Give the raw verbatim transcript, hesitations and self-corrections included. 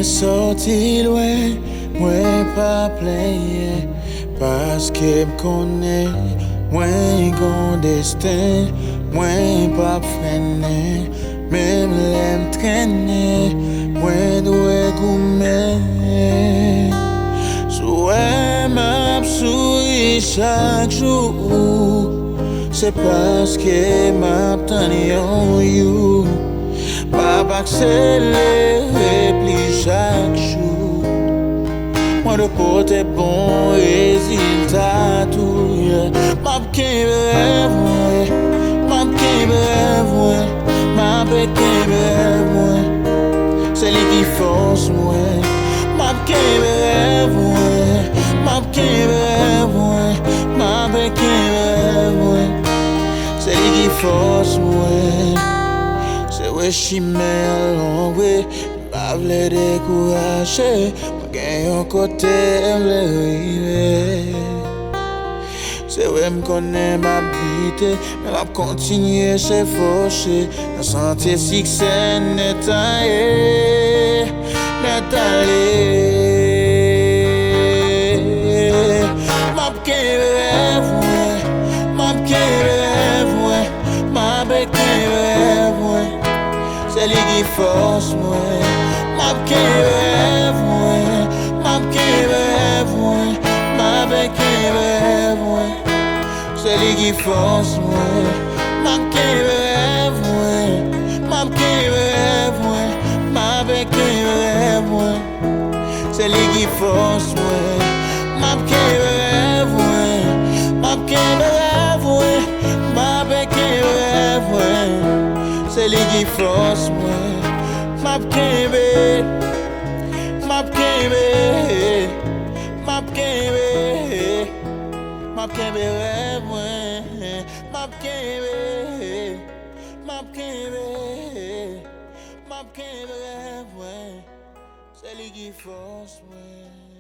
Sòti lwen, mwen pa plenyen, paske m konnen mwen gon desten, mwen p ap frennen, menm lè m trennen, mwen dwe goumen. Si w wè m ap souri chak jou, se paske m ap tann yon you. M ap akselere pli chak jou. Mwen dwe pote bon rezilta tou, yeah. M ap kenbe rèv mwen, m ap kenbe rèv mwen, m ap kenbe rèv mwen. Se li ki fòs mwen. M ap kenbe rèv mwen, m ap kenbe rèv mwen, m ap kenbe rèv mwen. Se li ki fòs mwen. Se vre chimen an long wi, m pa vle dekouraje. Mwen gen yon kote m vle rive. Se vre m konnen m ap bite, men m ap kontinye se fòse nan sante siksè nèt ale, nèt ale. M ap kenbe rèv mwen, m ap kenbe rèv mwen, m ap kenbe rèv mwen. Se li ki fòs mwen. M ap kenbe rèv mwen, m ap kenbe rèv mwen, m ap kenbe rèv mwen. Se li ki fòs mwen. M ap kenbe rèv mwen, m ap kenbe rèv mwen, m ap kenbe rèv mwen. Se li ki fòs mwen. M ap kenbe rèv mwen, m ap kenbe rèv mwen, m ap kenbe rèv mwen. Se li ki fòs mwen. M ap kenbe, m ap kenbe, m ap kenbe, m ap kenbe rèv mwen. M ap kenbe, m ap kenbe, m ap kenbe rèv mwen. Se li ki fòs mwen.